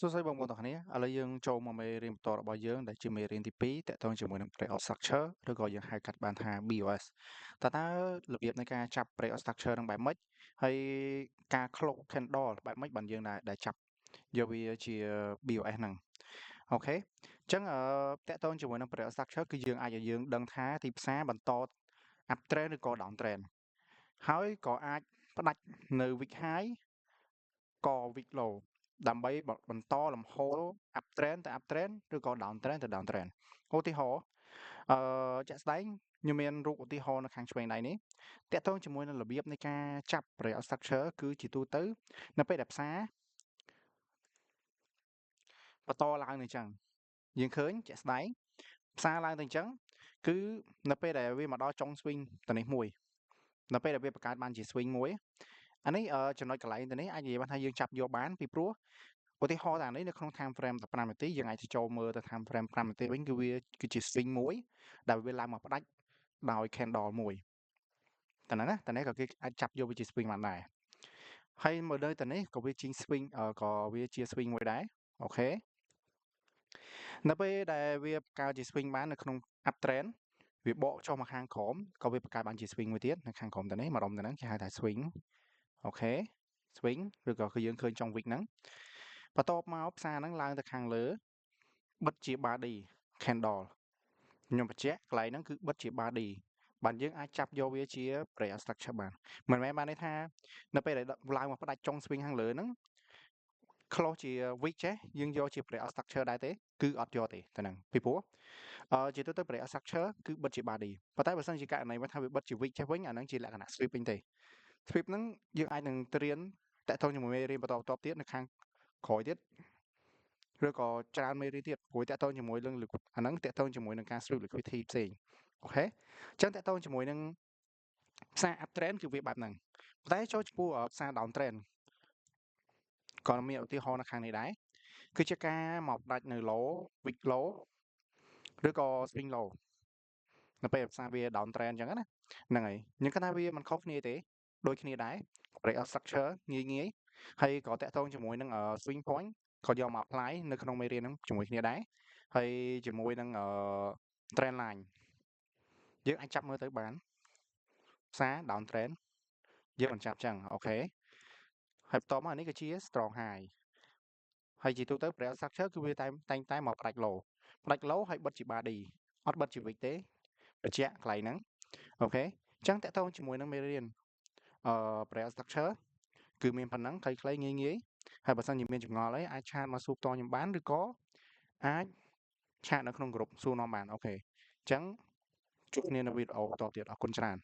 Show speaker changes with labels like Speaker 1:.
Speaker 1: សួស្តីបងប្អូនទាំងគ្នាឥឡូវយើងចូលមកមេរៀនបន្តរបស់យើងដែលជាមេរៀនទី2តាក់ទងជាមួយនឹង Break of Structure ឬក៏យើងហៅកាត់បានថា BOS តើតើរបៀបនៃការចាប់ Break of Structure នឹងបែបម៉េចហើយការ close candle បែបម៉េចបានយើងដែលចាប់យកវាជា BOS ហ្នឹង OK អញ្ចឹងតាក់ទងជាមួយនឹង Break of Structure គឺយើងអាចឲ្យយើងដឹងថាទីផ្សារបន្ត up trend ឬក៏ down trend ហើយក៏អាចផ្ដាច់នៅ week high ក៏ week low ដើម្បីបន្តលំហូរ up trend ទៅ up trend ឬក៏ down trend ទៅ down trend ឧទាហរណ៍ជាក់ស្ដែងខ្ញុំមានរូបឧទាហរណ៍នៅខាងឆ្វេងដៃនេះតាក់ទងជាមួយនឹងរបៀបនៃការចាប់ break of structure គឺជាទូទៅនៅពេលដែលផ្សារបន្តឡើងទៅអញ្ចឹងយើងឃើញជាក់ស្ដែងផ្សារឡើងទៅអញ្ចឹងគឺនៅពេលដែលវាមកដល់ចុង swing ទៅនេះមួយនៅពេលដែលវាបង្កើតបានជា swing មួយអានេះចំណុចកន្លែងទៅនេះអាចនិយាយបានថាយើងចាប់យកបានពីព្រោះឧទាហរណ៍តានេះនៅក្នុង time frame 15នាទីយើងអាចចូលមើលទៅ time frame 5នាទីវិញគឺវាគឺជា swing មួយដែលវាឡើងមកផ្ដាច់ដោយ candle មួយតែហ្នឹងណាតែនេះក៏គេអាចចាប់យកវាជា swing បានដែរហើយមើលនៅតែនេះក៏វាជា swing ក៏វាជា swing មួយដែរ OK នៅពេលដែលវាបង្កើតជា swing បាននៅក្នុង up trend វាបកចុះមកខាងក្រោមក៏វាបង្កើតបានជា swing មួយទៀតនៅខាងក្រោមទៅនេះមួយដុំទៅហ្នឹងគេហៅថា swing OK swing ឬក៏គឺយើងឃើញចុង wick ហ្នឹងបន្ទាប់មកផ្សារហ្នឹងឡើងទៅខាងលើបិទជា body candle ខ្ញុំបញ្ជាក់កន្លែងហ្នឹងគឺបិទជា body បានយើងអាចចាប់យកវាជា break of structure បានមិនមែនបានន័យថានៅពេលដែលឡើងមកផ្ដាច់ចុង swing ខាងលើហ្នឹង close ជា wick ចេះយើងយកជា break of structure ដែរទេគឺអត់យកទេតែហ្នឹងពីព្រោះជាទូទៅ break of structure គឺបិទជា body ប៉ុន្តែបើសិនជាករណីមកថាវាបិទជា wick ចេះវិញអាហ្នឹងជាលក្ខណៈ sweep វិញទេ sweep ហ្នឹងយើងអាចនឹងត្រៀនតាក់ទងជាមួយមេរៀនបន្តបន្ទាប់ទៀតនៅខាងក្រោយទៀត ឬក៏ច្រើនមេរៀនទៀតព្រោះតាក់ទងជាមួយនឹងអាហ្នឹងតាក់ទងជាមួយនឹងការ sweep liquidity ផ្សេង OK អញ្ចឹងតាក់ទងជាមួយនឹងផ្សារ up trend គឺវាបែបហ្នឹងប៉ុន្តែចូលចំពោះផ្សារ down trend ក៏មានឧទាហរណ៍នៅខាងនេះដែរគឺជាការមកផ្ដាច់នៅ low week low ឬក៏ swing low នៅពេលផ្សារវា down trend អញ្ចឹងណាហ្នឹងហើយខ្ញុំគិតថាវាមិនខុសគ្នាទេដូចគ្នាដែរ break of structure ងាយងាយហើយក៏តាក់ទងជាមួយនឹង swing point ក៏យកមក apply នៅក្នុងមេរៀនហ្នឹងជាមួយគ្នាដែរហើយជាមួយនឹង trend line យើងអាចចាប់មើលទៅបានផ្សារ down trend យើងមិនចាប់ចឹង OK ហើយបន្ទាប់មកនេះគឺជា strong high ហើយជាទូទៅ break structure គឺវាតែតែងតែមកផ្ដាច់ low ផ្ដាច់ low ហើយបិទជា body អត់បិទជា wick ទេបញ្ជាក់កន្លែងហ្នឹង OK អញ្ចឹងតាក់ទងជាមួយនឹងមេរៀនbreak structure គឺមានប៉ុណ្ណឹងខ្លីៗងាយងាយហើយបើសិនជាមានចម្ងល់អីអាច chat មកសួរផ្ទាល់ខ្ញុំបានឬក៏អាច chat នៅក្នុងក្រុមសួរនាំបាន OK អញ្ចឹងជួបគ្នានៅវីដេអូបន្តទៀតអរគុណច្រើន។